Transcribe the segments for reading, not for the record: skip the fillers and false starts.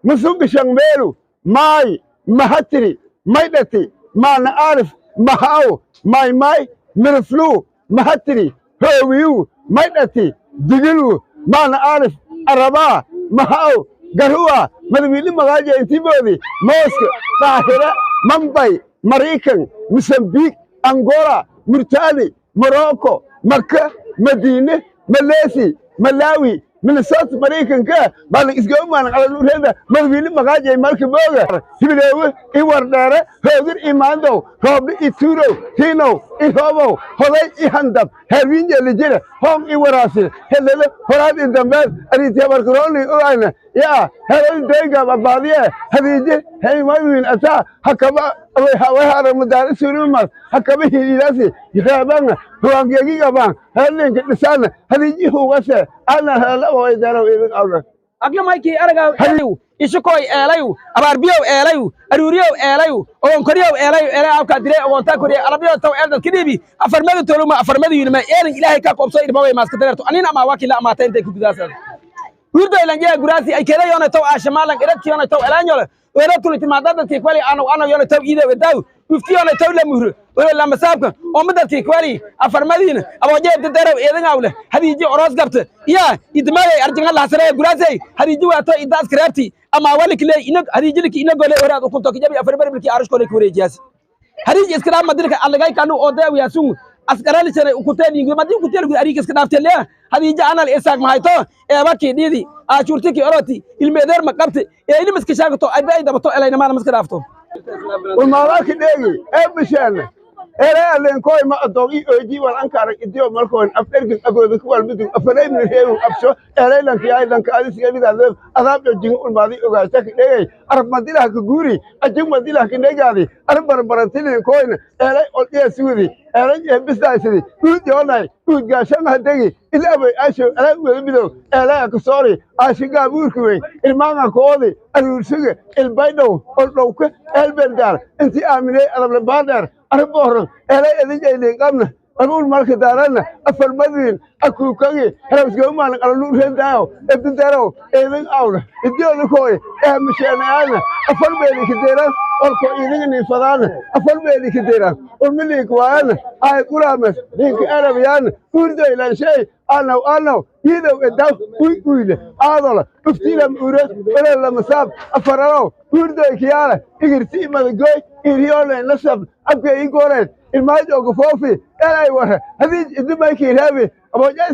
Musugi Shangmeelu, Maay, Mahatiri, Maydhati, Maana Arif, Mahaw, Maay Maay, Miriflu, Mahatiri, Hoowiyu, Maydhati, Digilu, Maana Arif, Arabaa, Mahaw, Garuwa, Madawiili Magaaja Intiboodi, Mooska, Daahira, Mambay, Maraykan, Mosambiik, Angola, Murtani, Morocco, Maka, Madiine, Maleysi, Malawi, Minnesota, Maraykanka, maalin isgoomaan calaluureeda madawiili Magaaja marka booga Hibileewe i Wardheere, Hoogir i Maandow, Roobli i Tuurow, Hiinow i Roobow, Hoday i Handab, Herwiinjeelijire, Hoong i Waraasir, Helele, Horaad i Dambeed, Ariitiyabarkarooli ogayna, yaa Helay Deegaab Abaadiye, Hadiije, Heymawiin Ataa, Hakaba, Wayhaara Madaari Suurimas, Hakaba Hiilaasi, Reebana, Huwaangeegigabaan, Helinka Dhisaana, Hadiiji Huugase, Ana Helala Waydaro Idin Awra. Agla maykii araga ishukoy eelayu abaarbiyow eelayu aruuriyow eelayu ogonkoriyow eelayu eelay afkaa dilay ogontaa koriya alabiyo taw eel dadka dhiibi afarmada toluma afarmada yunima eelin Ilaahay ka koobso irmaway maaska dareerto anin ama waakila amaata intay ku gudaasada wirdo ilanjeya guraasi ay keeda yoona taw aashamaalan iradki yoona taw elaanyole weera tulitimaada dadkii kwali ano ano yoona taw iidew edaaw ufti yoona taw lamuhro wala lamasaabka oo dadkii kwali afarmadiina aboojeeb dadarow eedan awle hadiiji oroos gabta iya idmaday arjinga lahasare guraasay hadiiji waato idaas kareebti ama walikle ina hadiijilki ina gole oraad ukunto kijabi afar barbilki arushkole kuwareejiyaasi hadiiji iskala madilka alagay kanu oo daawiyasun askarali sare ukuteen ingu madi ukuteen gu ariga iska dhaaftee le hadiija anal isaaq mahayto eebaki dhidi aashurtiki oroti ilmeedeer ma qabte ee ilmiska shaagato ay bay dabato elayna maana maska dhaafto. Ulmaalaaki dheegi ee bisheene eelay aleenkooy ma adoog i ooji wal ankaarag idiyo malkoon af ergin agooda ku walmidug afaraymin reebu absho eelay lankiyaay lanka adisigabidaadee adaab jojin ulmaadi ogaasaki dheegay arab madilah ka guuri ajig madilah ka dheegaadi arab barbarantilin kooyna eelay oldhiya sugudi eelay jeebisdaysidi guud yoonay guud gaashamaha degi ilaabay asho elay wada midow eelay akasoori aashigaa buurki wey ilmaanga koodi aruursuge ilbaydhow oldhowka eelbendaar intii aaminey adable baadheer arbooro eelay edinjaylin qabna abuur marka daarana afar madwiin akuukagi herabsgowmaan qalaluurendaayo ebdidarow eedin awna idiyooda kooy eemisheenayaana afar beeli kadeeran olko idinga niifadaana afar beeli kadeeran ulmiliink waayana ay quraamas ninka arabiyaana uurdoylanshay anaw anaw iidow edaw uy uyle aadola uftiilam ure ololamasaab afaralow uurdoy kiyaala igirti imadagoy iriyoolen lasab abka ii goreen ilmaajo foofi elay wara hadii idimaykii raabi abooja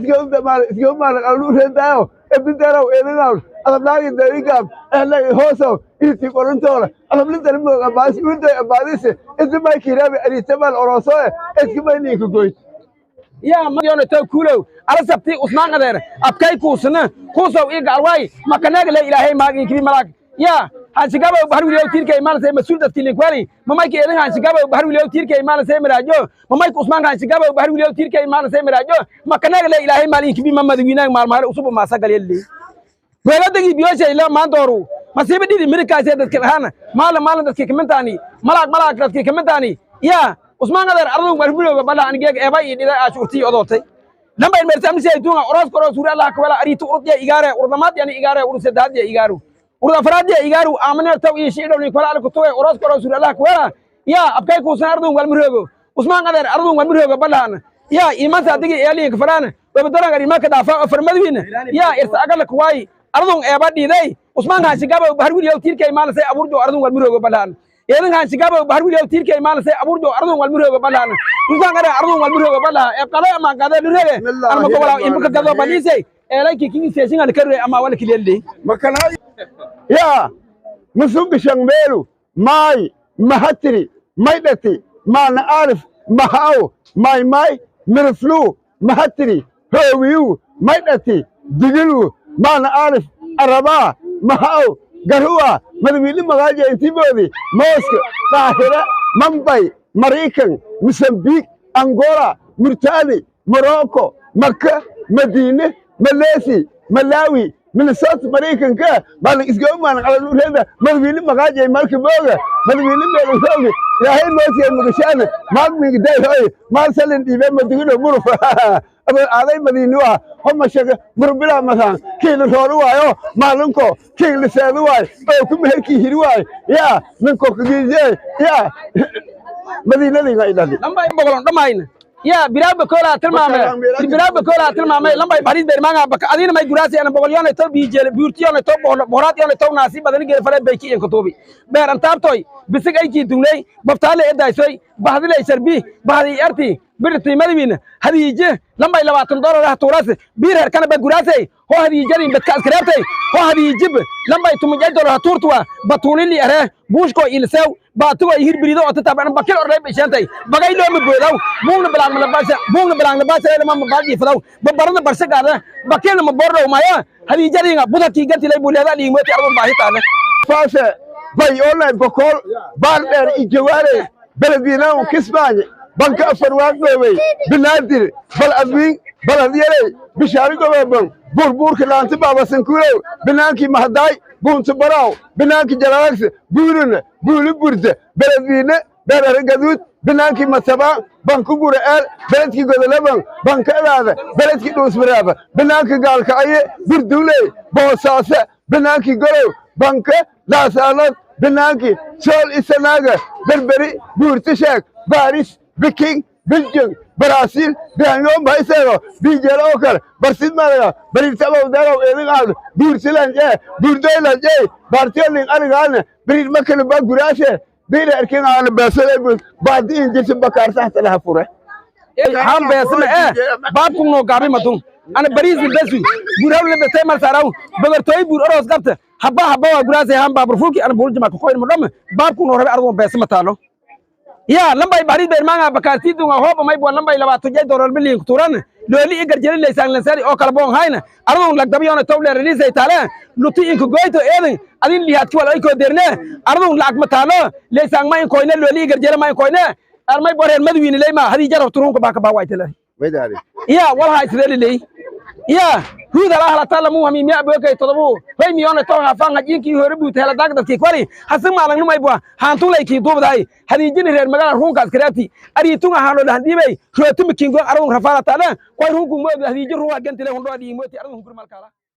isgaumaal qaluurendaayo ebdidarow eedinaw adablaagi darigaab elay hoosow irti qorintoola adabli darmoog abaasi uurdoy abaadise idimaykii raabi ariitamal oroosoe eskimayniinka goyt. Ya mayona taw kuulow ala sabti Usmaan adeer abkay kuusna kuusow ii galwaay makanaga la Ilaahay maagi kibi malaag ya hansigaba bahar wiilow tiirka imaanaysa mas'uul dadkii linkwali mamayka eedan hansigaba bahar wiilow tiirka imaanaysa miraajo mamayka Usmaan hansigaba bahar wiilow tiirka imaanaysa miraajo makanaga la Ilaahay maalin kibi mamadiwiinaag maalmaar usub maasa galyeeli weeladagi biyosha ila maandooru masiiba dhidi mirikaasee dadka ahaana maalin maalin dadkii kamintaani malaag malaag dadkii kamintaani ya Usmaan adeer arduu marmilooga bala anigeeg eeba ii dhida aashuurtii odootay lamba in merta amsi ay tunga oros koro suura Allah kawala aritu urdiya igaare urdamaad yani igaare urusadaad ya igaaru urda afraad ya igaaru aamana taw ii shiidhow ni kala ku tuwe oros koro suura Allah kawala ya abkay ku san arduu walmiroogo Usmaan adeer arduu walmirooga balaan ya iimanta adigi eeliin kafaraan wabadaran gari ma ka dhaafa afarmadwiin ya irsa agal kuwaay arduu eeba dhiiday Usmaan hansigaba bahar wiilow tiirka imaanasay abuurjo arduu walmirooga balaan eedan hansigaba bahar wiilow tiirka imaanasay abuurjo arduu walmirooga balaan Usmaan adeer arduu walmirooga balaan ee qala ama qada lurege arma ko wala imka gado balisay eelayki kingi seesin al karre ama wala kilelle. Makana yaa Musugi Shangmeelu, Maay, Mahatiri, Maydhati, Maana Arif, Mahaw, Maay Maay, Miriflu, Mahatiri, Hoowiyu, Maydhati, Digilu, Maana Arif, Arabaa, Mahaw, Garuwa, Madawiili Magaaja Intiboodi, Mooska, Daahira, Mambay, Maraykan, Mosambiik, Angola, Murtani, Morocco, Maka, Madiine, Maleysi, Malawi, Minnesota Maraykanka maalin isgoomaan calanuureeda madawiine maqaajay malka booga madawiine meelowsooga ilaahay mootiya magashaana maagmiga dayhoy maal salin dhiibe madigino muruf aaday madiinuwa homashaga murbilaa masaan kiila roori waayo maalinko kiila seedi waayo oo ku meherkii hiri waayo yaa ninko kagiijee yaa madiinadiinga idhali lambay boqolon dhamayna yaa biraaba koolaa tilmaamay biraaba koolaa tilmaamay lambay bariid beermaanga baka adiina may guraasi ana boqolyoon tob biijeel buurtiyoon tob boqoraad yoon tob naasi badan geer fare bayki in kutubi beer antaabtoy bisig ay kii dunglay babtaale edaysoy bahdilay sharbi bahdi arti birti madwin hadiije lambay $20 ah tuuraas biir herkana ba guraasay ho hadiijadin badka askaraabtay ho hadiijib lambay $10 ah tuurtuwa batuulili are buushko ilsew baatugo hirbirido oo taban bakil orday bishantay bagay loo ma boodaw buugna bilaang la baasha buugna bilaang la baasha lama ma baadi fadaw babarna barsha gaada bakilna ma bordo maya hadiijadinga budaki gantilay buleeda liimooti arbo baahitaane faase bay online bokol baardheer ijawaare beledweynaha kismaayo banka afar waagdoobey binaadir bal adwiin baladyarey bishaari goboban buurbuurka laanti baabasankuulow binaankii mahadaay buunta baraaw binaankii jalaagse buurina buuli burda beledweyne beerare gaduud binaankii matabaan banka gura'eel beledkii godolaban banka adaada beledkii dhuusmaraaba binaankii gaalkacaye burduuley boosaase binaankii golow banka laasaalood binaankii sool isanaaga berberi buurtashaag baaris biking biljing baraasiil bihanyoon bahayseego biijeelo oo kale barsid malaga bariirtabow darow eedin aado buursilan ee buurdoylan ee baartiyolin arigaane bariir makale baa guraashe biira erkin aana beesole baadi in jirta bakaarsaxta laha fure haan beesna ee baabkugno gaabi madun ana bariisni besu buurawle betay malsaaraw bagartooy buur oros qabta habba habba waa guraasay haan baabur fulki ana buuljima ka qoyn mudham baabkugno rabe argon beesa mataalo yaa lambay bariid beermaanga bakaartiidunga hooba may bua lambay $20 biliin turan looli i garjeli leysaan lansaari oo kala boon hayna ardun lagdabiyoona towle release taale luti inka goyto eedin adin lihaadki wal ay koo deerne ardun lacag ma taalo leysaan ma in koyne looli i garjele ma in koyne armay boreen madwiini leyma hadii jarab turunka baaka baawaaytele yaa walha isreeliley yaa huuda la hala tala mu hami miya bookay todobo hay miyona to ha fanga jinki hore buut hela dag dadki kwali hasin maalan numay bua haantulay ki duubday hadiijini reer magala runkaas karaati ariitunga haano dhahandibay rootumi kingo arun rafala tala koy runku moog hadiiji ruwa gantile hundo adiimooti arun hungurmal kala.